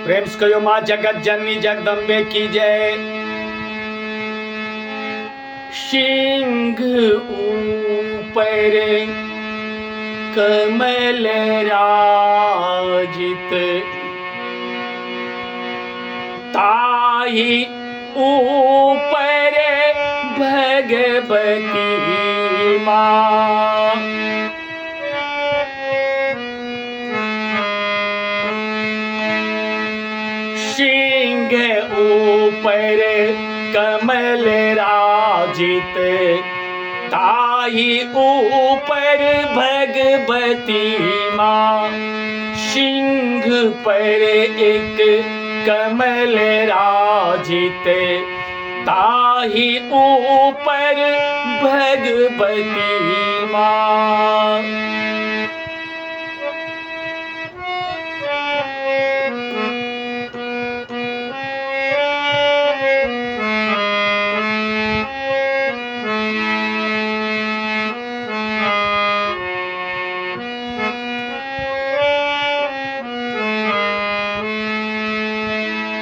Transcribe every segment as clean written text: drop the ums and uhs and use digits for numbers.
प्रेम से कहियो माँ जगत जननी जगदम्बे की जय। सिंह ऊपर कमल राजित, ताही ऊपर भगवती माँ। सिंह ऊपर कमल राजित, ताही ऊपर भगवती माँ। सिंह पर एक कमल राजित, ताही ऊपर भगवती माँ।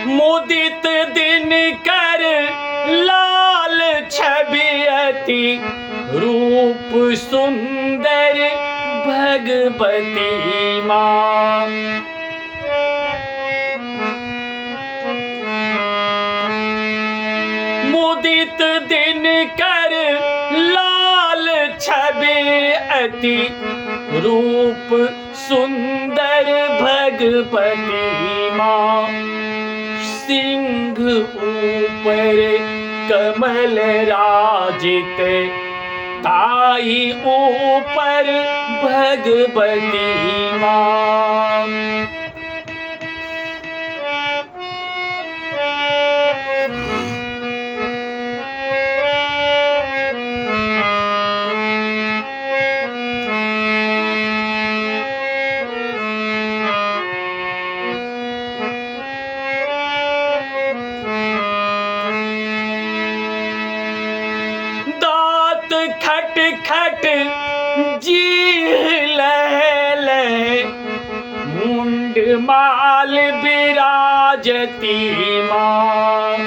मुदित दिन कर लाल छवि अति, रूप सुंदर भगवती माँ। मुदित दिन कर लाल छवि अति, रूप सुंदर भगवती माँ। सिंह ऊपर कमल राजित, ताही ऊपर भगवती माँ। दांत खट खट जीह ले, मुंड माल विराजती माँ।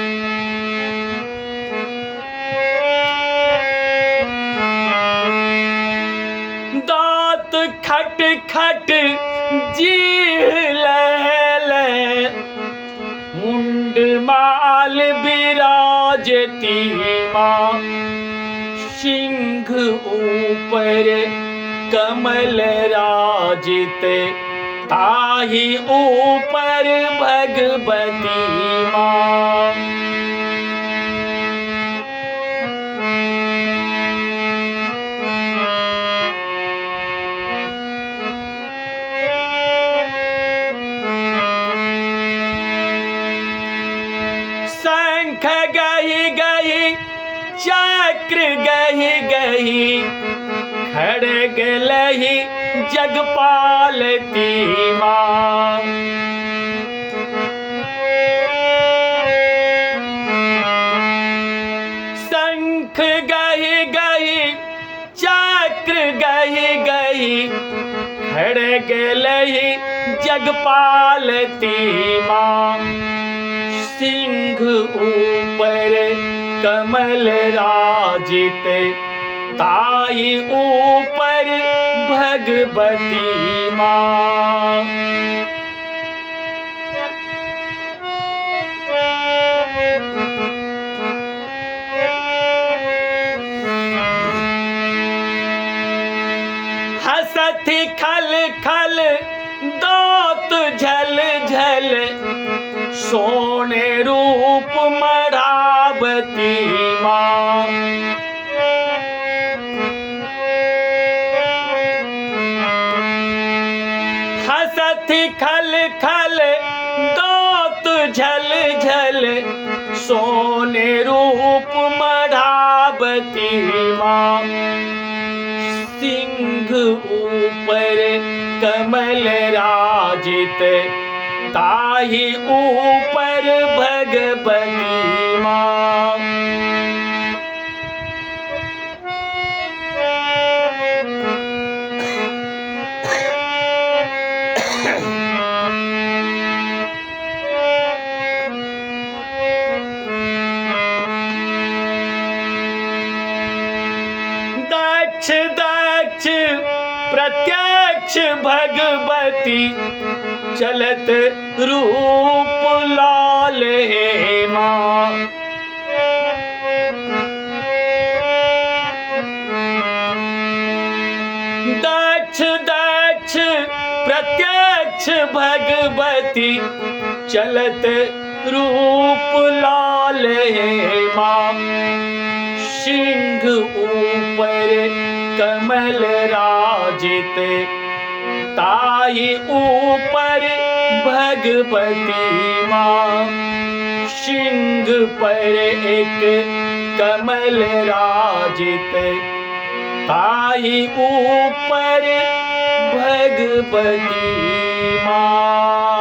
दांत खट खट जीह ले, मुंड माल विराजती माँ। सिंह ऊपर कमल राजित, ताही ऊपर भगवती माँ। शंख गही गही चक्र गही गही, खड़ग लही जगपालती माँ। शंख गही गही चक्र गही गही, खड़ग लही जगपालती माँ। सिंह ऊपर कमल राजित, ताही ऊपर भगवती माँ। हसथि खल खल दांत झल झल, सोने रूप मढ़ावती माँ। हसथि खल खल दांत झल झल, सोने रूप मढ़ावती माँ। सिंह ऊपर कमल राजित, ताही ऊपर भगवती माँ। दक्ष भगवती चलत रूप लाल हे माँ। दक्ष दक्ष प्रत्यक्ष भगवती चलत रूप लाल हे माँ। सिंह ऊपर कमल राजित ताई ऊपर भगवती माँ। सिंह पर एक कमल राजित ताई ऊपर भगवती माँ।